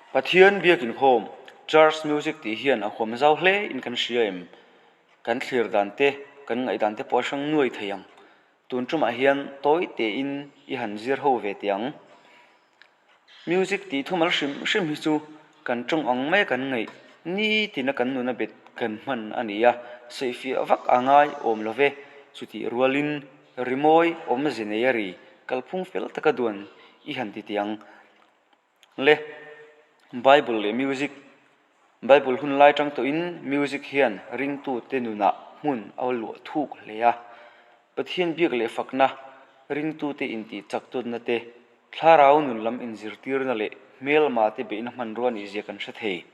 Pathian biak inkhawm, Church music tih hian a huam zau hle in kan hria em? Kan thlir dan te, kan ngaihdan te pawh a hrang nuai thei ang. Tun tumah hian tawi tein i han zir ho ve teh ang. Music tih thumal hrim hrim hi chu kan tawng ang mai a kan ngaih nitin a kan nuna bet kan hman a ni a, saihfiah vak a ngai awm lo ve. Chutih rualin rimawi awmze nei a ri kalphung fel taka duan i han ti teh ang. Le Bible leh music, Bible hun lai tang tawhin music hian ringtute nunah hmun a luah thuk hle a. Pathian biak leh fakna, ringtute intih chak tawnna te, thlarau nun lam inzirtirna leh hmelma te beihna hmanrua nih zia kan hre thei.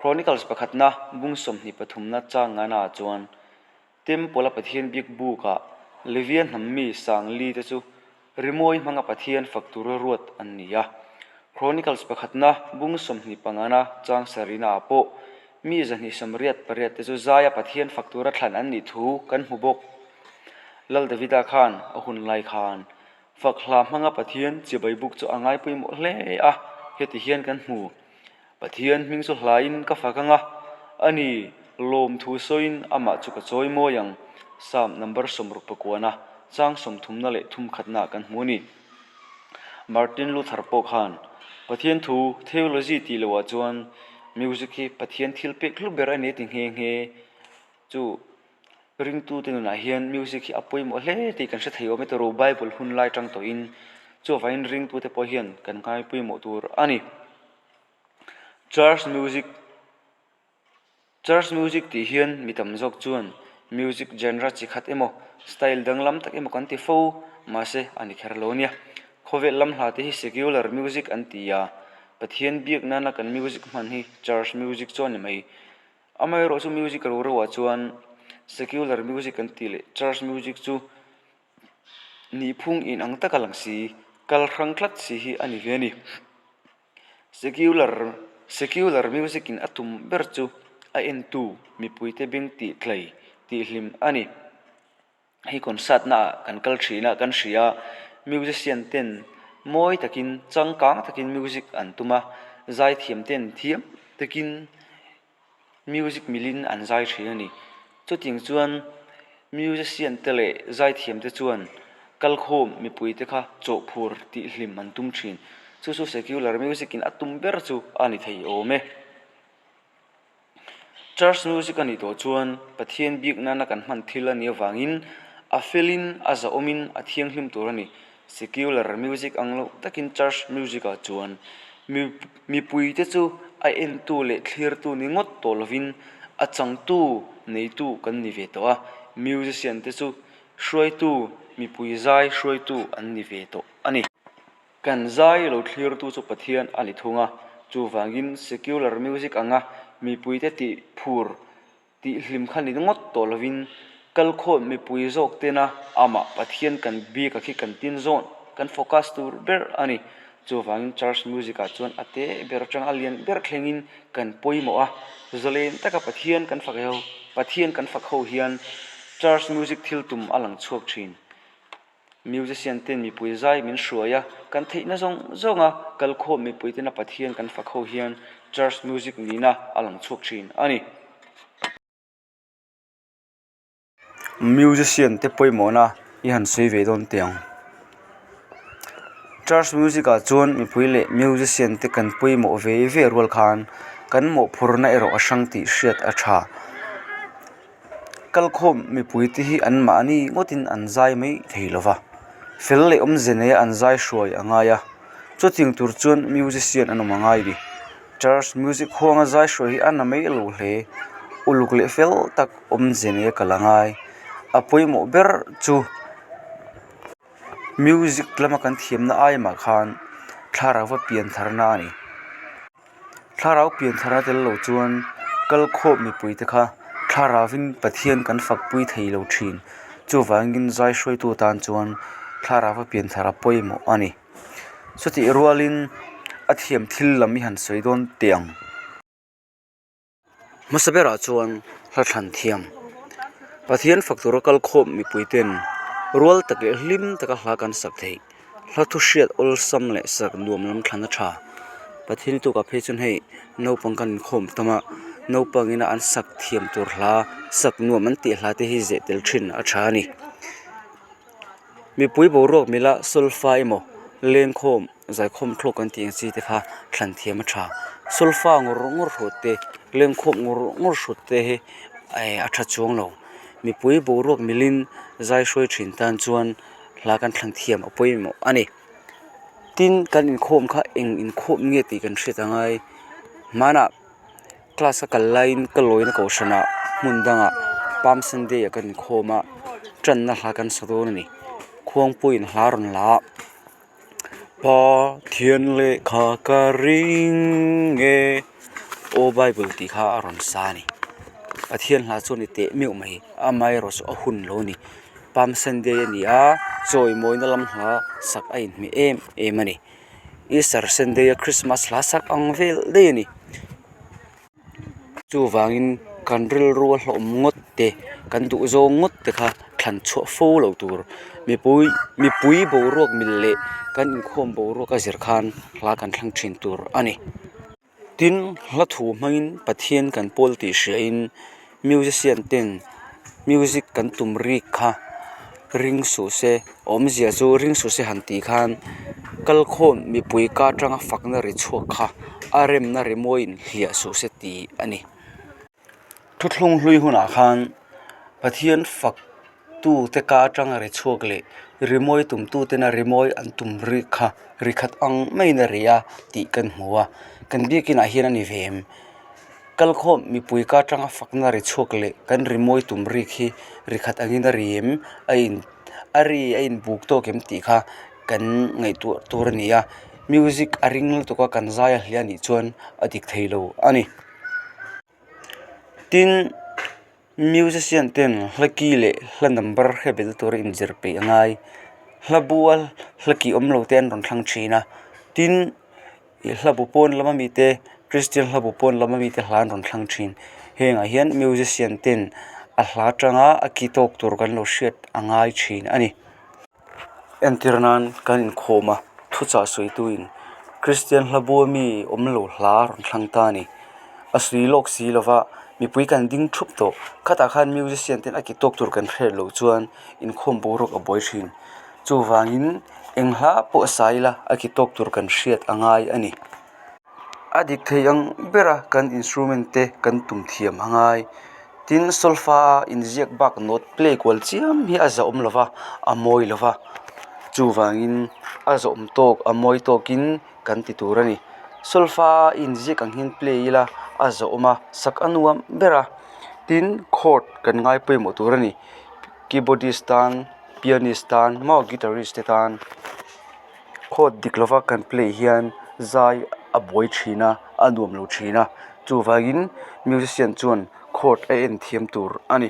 Chronicles pakhatna bung 20 pathumna chang ngana chuan Temple-a Pathian bik bukah Levia hnam mi Sangli te chu rimawi hmanga Pathian fak tura ruat an ni a. Chronicles pakhatna bung 20 pangana chang sarihnaah pawh mi 288 te chu zaia Pathian fak tura thlan an nih thu kan hmu bawk. Lal Davida khan a hun lai khan fak hla hmanga Pathian chibai buk chu a ngai pawimawh hle a, heti hian kan hmu. Pathian hming chu hlaiin ka fak ang a, a ni, lawmthu sawiin amah chu ka chawi mawi ang. Psalm number 60 pakuana chang sawmthumna leh thumkhatnaah kan hmu a ni. Martin Luther pawh khan Pathian thu theology tih loah chuan music hi Pathian thil pek hlu ber a ni a ti nghe nghe. Chu ringtute nunah hian music hi a pawimawh hle tih kan hre thei awm e tawrh Bible hun lai tang tawhin chuvangin ringtute pawh hian kan ngai pawimawh tur a ni. Church music Church music tih hian mi tam zawk chuan music genre chi khat emaw style danglam tak emaw kan ti fo mahse a ni kher lo a nia. Khawvel lam hla te hi secular music an ti a, Pathian biak nana kan music hman hi church music chu a ni mai. Amaherawh chu music ro ro ah chuan secular music an tih leh church music chu nihphung inang taka lang si kal hrang tlat si hi a ni ve a ni. Secular secular music in a tum ber chu a entu mipuite beng tih tlai tih hlim a ni. Hei concert na ah kan kal thin a kan hria a musician ten mawi takin changkang takin music an tum a zaithiam ten thiam takin music milin an zai thin a ni chutiang chuan musician te leh zaithiam te chuan kalkhawm mipui te kha chawhphur tih hlim an tum thin chu chu secular music in a tum ber chu a ni thei awm e. Church music a nih tawh chuan Pathian bik nana kan hman thil a nih avangin a felin a zahawmin a thianghlim tur a ni. Secular music ang loh takin church music ah chuan mipuite chu a entu leh thlirtu ni ngawt tawh lovin a changtu neitu kan ni ve tawh a, musician te chu hruaitu mipui zai hruaitu an ni ve tawh a ni. Kan zai lo thlirtu chu Pathian a ni thung a, chuvangin secular music anga mipuite tih phur tih hlim kha ni ngawt tawh lovin kalkhawm mipui zawk tena amah Pathian kan bik a khi kan tin zawn kan focus tur ber a ni. Chuvangin church music ah chuan a te ber atanga a lian ber thlengin kan pawimawh a, zalen taka Pathian kan fak ho Pathian kan fak ho hian church music thil tum a lang chhuak thin. Musician ten mipui zai min hruai a, kan theihna zawng zawnga kalkhawm mipui tena Pathian kan fak ho hian church music nihna a lang chhuak thin a ni. Musician te pawimawhna i han sawi ve dawn teh ang. Church music ah chuan mipui leh musician te kan pawimawh ve ve rual khan kan mawhphurna erawh a hrang tih hriat a tha. Kalkhawm mipui te hi an mahni ngawtin an zai mai thei lo va, fel leh awmze neia an zai hruai a ngai a, chutiang tur chuan musician an awm a ngai ni. Church music huanga zai hruai hi a na mai lo hle, uluk leh fel tak awmze neia kal a ngai. A pawimawh ber chu music lama kan thiamna aimah khan thlarau a pian tharna a ni. Thlarau pian thar a tel lo chuan kalkhawp mipui te kha thlaravin Pathian kan fakpui thei lo thin. Chuvangin zai hruaitu tan chuan thlarava pian thar a pawimawh a ni. Chutih rualin a thiam thil lam i han sawi dawn teh ang. Hmasa berah chuan hla thlan thiam Pathian fak tura kal khawm mipui ten rual tak leh hlim taka hla kan sak theih hla thu hriat awlsam leh sak nuam lam thlan a tha. Pathian tukah phei chuan hei naupang kan inkhawm tam a naupang ina an sak thiam tur hla sak nuam an tih hla te hi zeh tel thin a tha a ni. Mipui boruak mila solfa emaw lengkhawm zaikhawm thlawk kan tih ang chi te kha thlan thiam a tha. Solfa ngawr ngawr hrut te lengkhawm ngawr ngawr hrut te hi a tha chuang lo. Mipui boruak milin zai hruai thin tan chuan hla kan thlan thiam a pawimawh a ni. Tin kan inkhawm kha eng inkhawm nge tih kan hriat a ngai. Hmanah class a kal laiin ka lawina kohhranah hmun dangah palm sunday ah kan inkhawm a tanna hla kan sa dawn a ni. Khuangpuiin hla rawn la a Pathian lehkha ka ring e aw bible tih kha a rawn sa a ni. Pathian hla chu a ni teh meuh mai amaherawh chu a hun lo a ni. Palm Sunday a ni a chawimawina lam hla sak a inhmeh em em a ni Easter Sunday a Christmas hla sak ang vel daih a ni chuvangin kan rilru a hlawm ngawt te kan duh zawng ngawt te kha thlan chhuah fo loh tur mipui mipui boruak mil leh kan inkhawm boruak a zir khan hla kan thlang thin tur a ni. Tin, hla thu hmangin Pathian kan pawl tih hriain musician ten music kan tum rik kha ring suh se, awmzia chu ring suh se han tih khan kalkhawm mipui ka atanga fakna ri chhuak kha a remna rimawiin hliah suh se tih a ni. Thuthlung hlui hunah khan Pathian fak tute ka atanga ri chhuak leh rimawi tum tuten a rimawi an tum ri kha ri khat ang maiin a ri a tih kan hmu a kan biakin ah hian a ni ve em kalkhawm mipui ka atanga fakna ri chhuak leh kan rimawi tum rik hi ri khat angin a ri em a in a ri a inbuk tawk em tih kha kan ngaihtuah tur a ni a music a ring lutuk a kan zai a hliah anih chuan a dik thei lo a ni. Tin, musician ten hla ki leh hla number hre bel tura inzir peih a ngai. Hla bua hla ki awm lo te an rawn thlang thin a, tin ih hla bu pawn lama mite Christian hla bu pawn lama mite hla an rawn thlang thin. Hengah hian musician ten a hla tanga a ki tawk tur kan lo hriat a ngai thin a ni. Entir nan kan inkhawm a, thuchah sawituin Kristian hla bua mi awm lo hla a rawn thlang ta a ni. A sawi lawk si lova mipui kan ding thup tawh. Khatah khan musician ten a ki tawk tur kan hriat loh chuan inkhawm boruak a buai thin. Chuvangin eng hla pawh sa ila a ki tawk tur kan hriat a ngai a ni. A dik thei ang bera kan instrument te kan tum thiam a ngai. Tin, solfa a inziak bak note play kual chiam hi a zahawm lo va, a mawi lo va. Chuvangin a zahawm tawk, a mawi tawkin kan ti tur a ni. Solfa a inziak ang hian play ila a zahawm a, sak a nuam ber a. Tin, chord kan ngai pawimawh tur a ni. Keyboardist tan, pianist tan, maw guitarist te tan. Chord dik lova kan play hian zai a buai thin a, a nuam lo thin a, chuvangin musician chuan chord a en thiam tur a ni.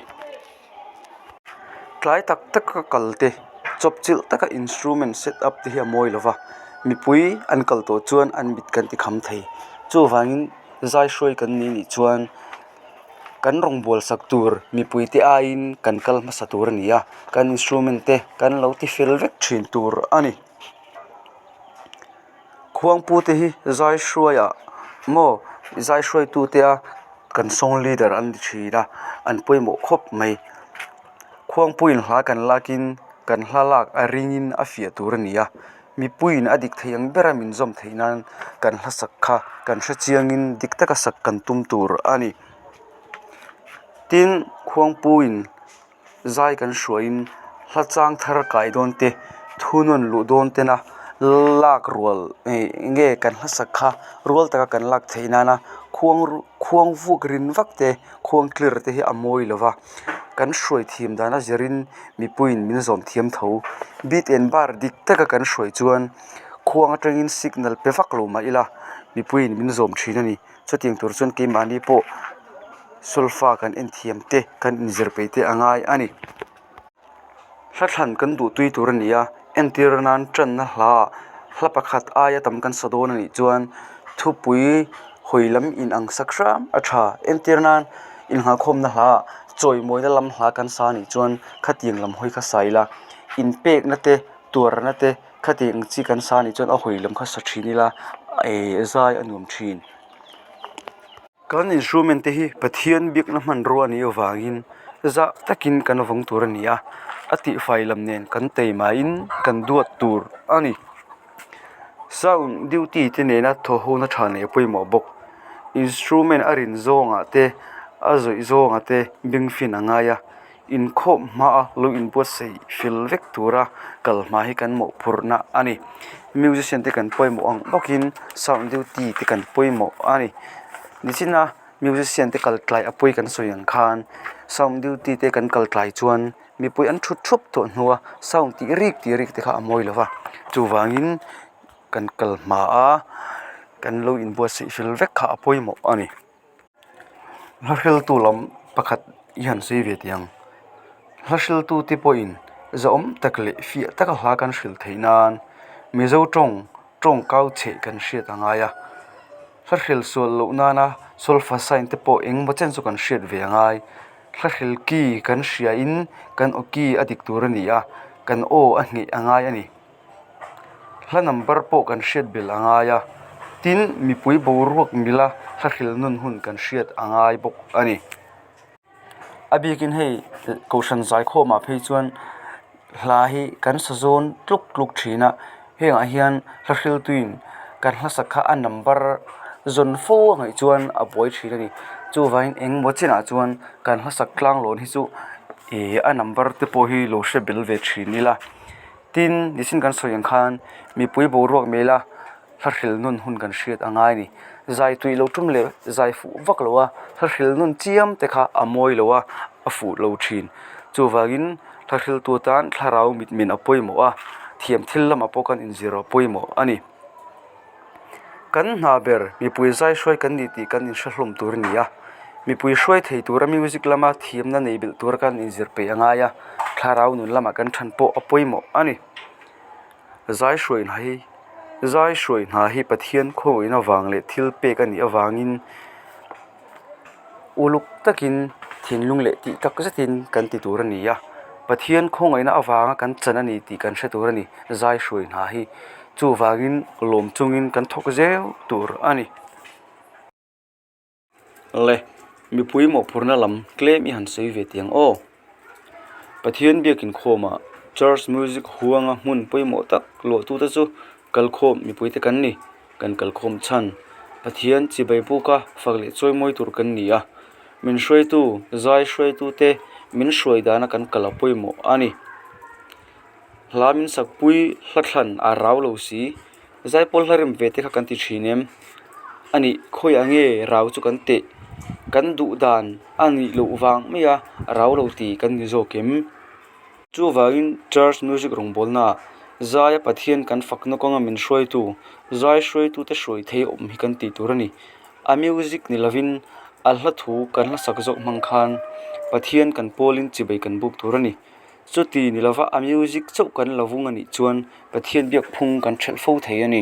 Tlai tak taka kal te, chawp chilh taka instrument set up te hi a mawi lova, mipui an kal tawh chuan an mit kan ti kham thei. Chuvangin zai hruai kan ni nih chuan kan rawngbâwl sak tur mipui te aiin kan kal hmasa tur a ni a kan instrument te kan lo ti fel vek thin tur a ni khuangpu te hi zai hruaiah maw zai hruaitu te a kan song leader an ni thin a an pawimawh khawp mai khuangpuiin hla kan lakin kan hla lak a ringin a fiah tur a ni a. Mipuiin a dik thei ang bera min zawm theih nan kan hla sak kha kan hre chiangin dik taka sak kan tum tur a ni. Tin, khuangpuiin zai kan hruaiin hla chang thar kai dawn te, thu nawn luh dawn tena lak rual nge kan hla sak kha rual taka kan lak theih nana khuang khuang vuk rin vak te, khuang tlir te hi a mawi lo va. Kan hruai thiam dan a zirin mipuiin min zawm thiam tho. Beat and bar dik taka kan hruai chuan khuang atangin signal pe vak lo mah ila mipuiin min zawm thin a ni. Chutiang tur chuan keimahni pawh solfa kan en thiam te kan inzir peih te a ngai a ni. Hla thlan kan duh tui tur a ni a, entir nan tanna hla ah hla pakhat aia tam kan sa dawn a nih chuan thupui hawi lam inang sak hram a tha. Entir nan innghalkhawmna hla ah chawimawina lam hla kan sa a nih chuan khatiang lam hawi kha sa ila inpekna te tuarna te. Khati ang chi kan sa anih chuan a hawi lam kha sa thin ila eh zai a nuam thin. Kan instrument te hi Pathian biakna hmanrua a nih avangin zah takin kan vawng tur a ni a, a tihfai lam nen kan teimahin kan duat tur a ni. Sound duty te nena thawhhona tha neih a pawimawh bawk. Instrument a rin zawngah te a zawih zawngah te bengfin a ngai a. Inkhawm hmaa lo inbuatsaih fel vek tura kal hma hi kan mawhphurhna a ni. Musician te kan pawimawh ang bawkin sound duty te kan pawimawh a ni. Nichina musician te kal tlai a pawi kan sawi ang khan sound duty te kan kal tlai chuan mipui an thut thup tawh hnua sound tih rik tih rik te kha a mawi lo va, chuvangin kan kal hma a kan lo inbuatsaih fel vek kha a pawimawh a ni. Hla hriltu lam pakhat i han sawi ve teh ang. Hla hriltu te pawhin zahawm tak leh fiah taka hla kan hrilh theih nan Mizo tawng tawng kau chheh kan hriat a ngai a. Hla hril sual loh nana solfa sign te pawh eng emaw chen chu kan hriat ve a ngai. Hla hril ki kan hriain kan aw ki a dik tur a ni a, kan aw a ngheh a ngai a ni. Hla number pawh kan hriat belh a ngai a, tin mipui boruak mila hla hril nun hun kan hriat a ngai bawk a ni. A bikin hei kohhran zaikhawmah phei chuan hla hi kan sa zawn tluk tluk thin a, hengah hian hla hriltuin kan hlasak kha a number zawn fo a ngaih chuan a buai thin a ni. Chuvangin engemaw chinah chuan kan hlasak tlanglawn hi chu ih a number te pawh hi lo hre bel ve thin ila. Tin, nisin kan sawi ang khan mipui boruak mela hla hril nun hun kan hriat a ngai a ni. Zai tui lo tum leh zai fuh vak lo a, hla hril nun chiam te kha a mawi lo a, a fuh lo thin. Chuvangin hla hriltu tan thlarau mitmen a pawimawh a, thiam thil lamah pawh kan inzir a pawimawh a ni. Kan hna ber mipui zai hruai kan ni tih kan inhre hlawm tur a ni a, mipui hruai thei tura music lama thiamna nei belh tura kan inzir peih a ngai a, thlarau nun lamah kan than pawh a pawimawh a ni. Zai hruai hna hi zai hruai hna hi Pathian khawngawihna vang leh thil pek a nih avangin uluk takin thinlung leh tih tak zetin kan ti tur a ni a, Pathian khawngaihna avanga kan chan a ni tih kan hre tur a ni zai hruai hna hi. Chuvangin lawm chungin kan thawk zel tur a ni. Le, mipui mawhphurhna lam tlem i han sawi ve tih ang aw. Pathian biakin khawmah Church Music huanga hmun pawimawh tak luahtute chu kalkhawm mipuite kan ni. Kan kalkhawm chhan Pathian chibai buka fak leh chawimawi tur kan ni a. Min hruaitu, zai hruaitute min hruai dana kan kal a pawimawh a ni. Hla min sakpui hla thlan a rau lo si, zaipawl hla rem ve te kha kan ti thin em? A nih khawiah nge rau chu kan teh? Kan duh dan a nih loh vang mai a rau lo ti kan ni zawk em? Chuvangin Church Music rawngbawlnaah zaia Pathian kan fakna kawnga min hruaitu, zai hruaitute hruai thei awm hi kan tih tur a ni. A music ni lovin a hla thu kan hla sak zawk hmang khan Pathian kan pawlin chibai kan buk tur a ni. Chuti ni lova a music chauh kan lo vung a nih chuan Pathian biak phung kan ṭhelh fo thei a ni.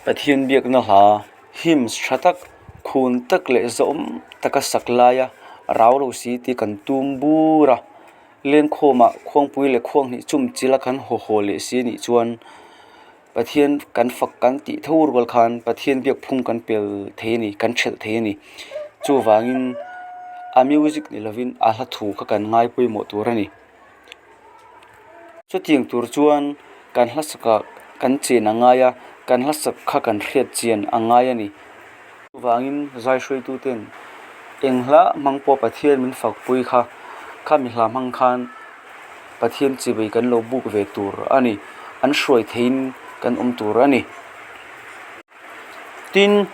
Pathian biakna hla hymns tha tak, khun tak leh zawm taka sak laia rau lo si tih kan tum bur a, lengkhawmah khuangpui leh khuanghnih chum chila kan haw haw leh si a nih chuan Pathian kan fak kan tih tho rual khan Pathian biak phung kan pel thei a ni, kan ṭhelh thei a ni. Chuvangin a music ni lovin a hla thu kha kan ngai pawimawh tur a ni. Chutiang tur chuan kan hla sakah kan chen a ngai a, kan hla sak kha kan hriat chian a ngai a ni. Chuvangin zai hruaituten eng hla hmang pawh Pathian min fakpui kha, khami hla hmang khan Pathian chibai kan lo buk ve tur a ni, an hruai theihin kan awm tur a ni. Tin,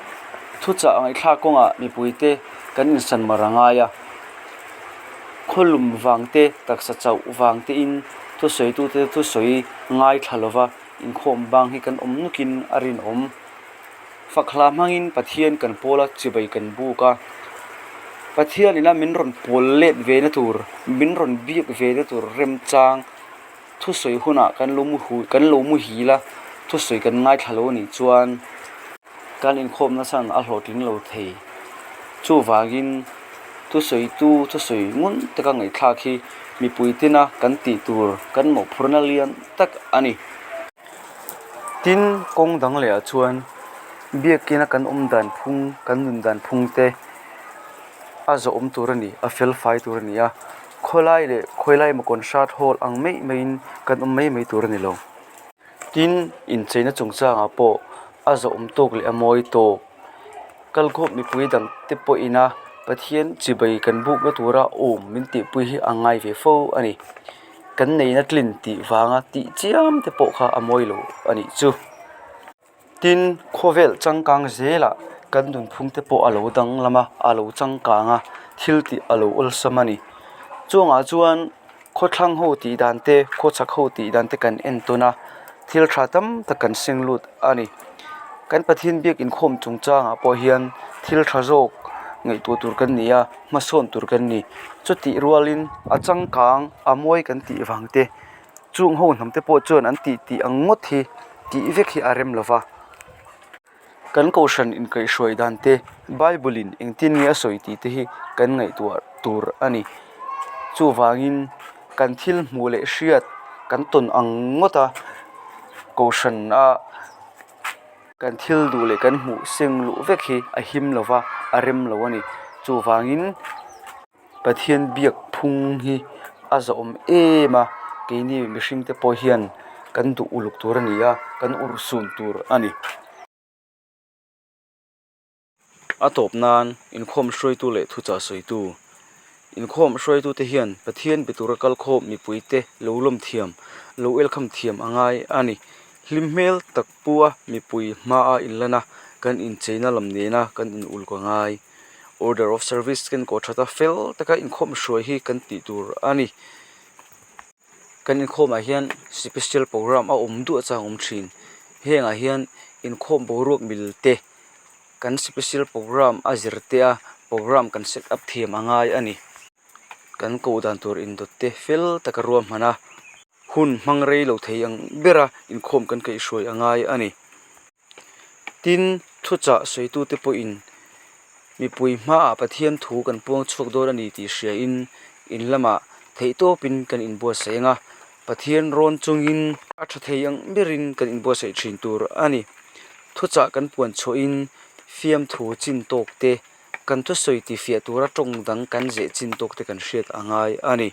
thuchah ngaihthlak kawngah mipuite kan insan mar a ngai a, khawlum vang te, taksa chauh vang tein thusawitute thusawi ngaithla lova inkhawm bang hi kan awm nukin a rinawm. Fak hla hmangin Pathian kan pawl a, chibai kan buk a. Pathian ina min rawn pawl let ve na tur, min rawn biak ve na tur remchang thusawi hunah kan lo mu kan lo muhil a, thusawi kan ngaithla lo anih chuan kan inkhawm nasa a hlawhtling lo thei. Chuvangin thusawitu thusawi ngun taka ngaihthlak hi. mipui tina kan tih tur kan mawhphurhna lian tak a ni. Tin, kawng dang leh ah chuan biakina kan awm dan phung, kan nun dan phung te a zawhawm tur a ni, a fel fai tur a ni a, khawlai leh khawilai emaw concert hall ang mai maiin kan awm mai mai tur a ni lo. Tin, incheina chungchangah pawh a zawhawm tawk leh a mawi tawk. Kalkhawp mipui dang te pawhin a Pathian chibai kan bukna tura awm min tihpui hi a ngai ve fo a ni. Kan neihna tlin tih vanga tih chiam te pawh kha a mawi lo a nih chu. Tin, khawvel changkang zelah kan nunphung te pawh a lo danglam a, a lo changkang a, thil tih a lo awlsam a ni. Chungah chuan khawthlang ho tih dan te, khawchhak ho tih dan te kan en tawn a, thil tha tam tak kan seng lut a ni. Kan Pathian biak inkhawm chungchangah pawh hian thil tha zawk ngaihtuah tur kan ni a, hmasawn tur kan ni. Chutih rualin a changkang a mawi kan tih vang te. Chung ho hnam te pawh chuan an tih tih ang ngawt hi tih vek hi a rem lo va. Kan kohhran inkaihhruai dan te Bible in engtin nge a sawi tih te hi kan ngaihtuah tur a ni. Chuvangin kan thil hmuh leh hriat kan tawn ang ngawt a kohhran a kan thil duh leh kan hmuh seng luh vek hi a him lo va a rem lo a ni. Chuvangin. Pathian biak phung hi a zawhawm em a, keini mihring te pawh hian kan duh uluk tur a ni a, kan urhsun tur a ni. A tawp nan inkhawm hruaitu leh thuchah sawitu inkhawm hruaitu te hian Pathian be tura kalkhawm mipui te lo lawm thiam, lo elkham thiam a ngai a ni. Hlim hmel tak pu a mipui hmaa inlan a, kan incheina lam nena kan in uluk a ngai. Order of service kan kawh that a, fel taka inkhawm hruai hi kan tih tur a ni. Kan inkhawmah hian special program a awm duah chang a awm thin. Hengah hian inkhawm boruak mil te kan special program a zir te a program kan set up thiam a ngai a ni. Kan koh dan tur indawt te fel taka ruahman a hun hmang rei lo thei ang bera inkhawm kan kaihhruai a ngai a ni. Tin, thuchah sawitute pawhin mipui hmaah Pathian thu kan puang chhuak dawn a ni tih hriain in lamah theihtawpin kan inbuatsaih ang a, Pathian rawn chungin a tha thei ang berin kan inbuatsaih thin tur a ni. Thuchah kan puan chhuahin fiamthu chin tawk te, kan thusawi tifiah tura tawng dang kan zeh chin tawk te kan hriat a ngai a ni.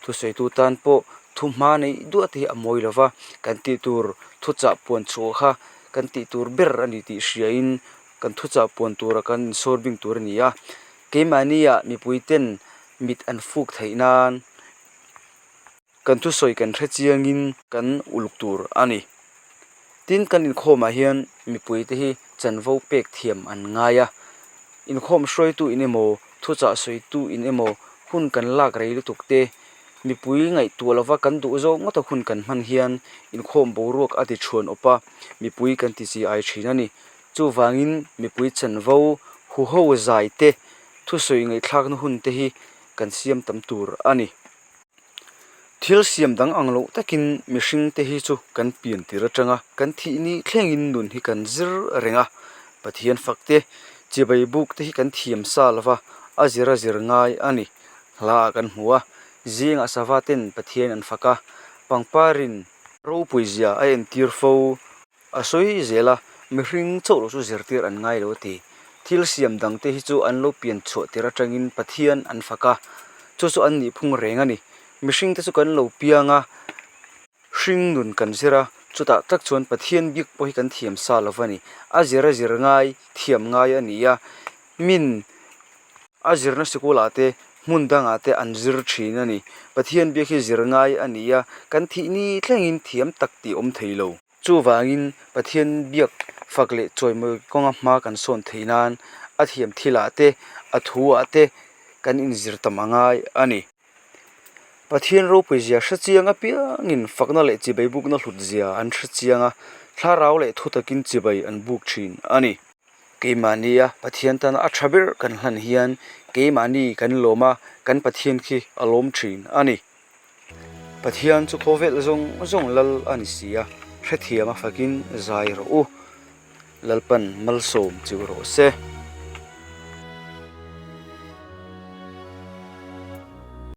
Thusawitu tan pawh thu hma neih duah te hi a mawi lo va, kan tih tur thuchah puan chhuah kha kan tih tur ber a ni tih hriain kan thuchah puan tura kan insawr bing tur a ni a, keimahnia mipui ten mit an fuk theih nan kan thusawi kan hre chiangin kan uluk tur a ni. Tin, kan inkhawmah hian mipui te hi chanvo pek thiam an ngai a, inkhawm hruaitu in emaw thuchah sawitu in emaw hun kan lak rei lutuk te, Mipui ngaihtuah lova kan duh zawk ngawt a hun kan hman hian inkhawm boruak a ti chhuan awp a, mipui kan ti chi ai thin a ni. Chuvangin mipui chanvo huho zai te, thusawi ngaihthlakna hun te hi kan siam tam tur a ni. Thil siam dang ang loh takin mihring te hi chu kan pian tir atanga kan thih ni thlengin nun hi kan zir reng a, Pathian fak te, chibai buk te hi kan thiam sa lova a zir a zir ngai a ni. Hla ah kan hmu a, zingah sava ten Pathian an fak a, pangparin ropui zia a entir fo. A sawi zel a, mihring chauh lo chu zirtir an ngai lo a ti. Thil siam dang te hi chu an lo pian chhuah tir atangin Pathian an fak a, chu chu an nihphung reng a ni. Mihring te chu kan lo piang a, hring nun kan zir a, chutah tak chuan Pathian bik pawh hi kan thiam sa lo va ni. A zir a zir ngai, thiam ngai a ni a, min. A zirna sikulah te hmun dangah te an zir thin a ni. Pathian biak hi zir ngai a ni a, kan thih ni thlengin thiam tak tih awm thei lo. Chuvangin Pathian biak fak leh chawimawi kawnga hma kan sawn theih nan a thiam thilah te, a thuah te kan inzir tam a ngai a ni. Pathian ropui zia hre chiang apiangin fakna leh chibai bukna hlut zia an hre chiang a, thlarau leh thu takin chibai an buk thin a ni. Keimahnia Pathian tana a tha ber kan hlan hian keimahni kan lawm a, kan Pathian khi a lawm thin a ni. Pathian chu khawvel zawng zawng lal a ni si a, hrethiam a fakin zai rawh u. Lalpan malsawm chu rawh se.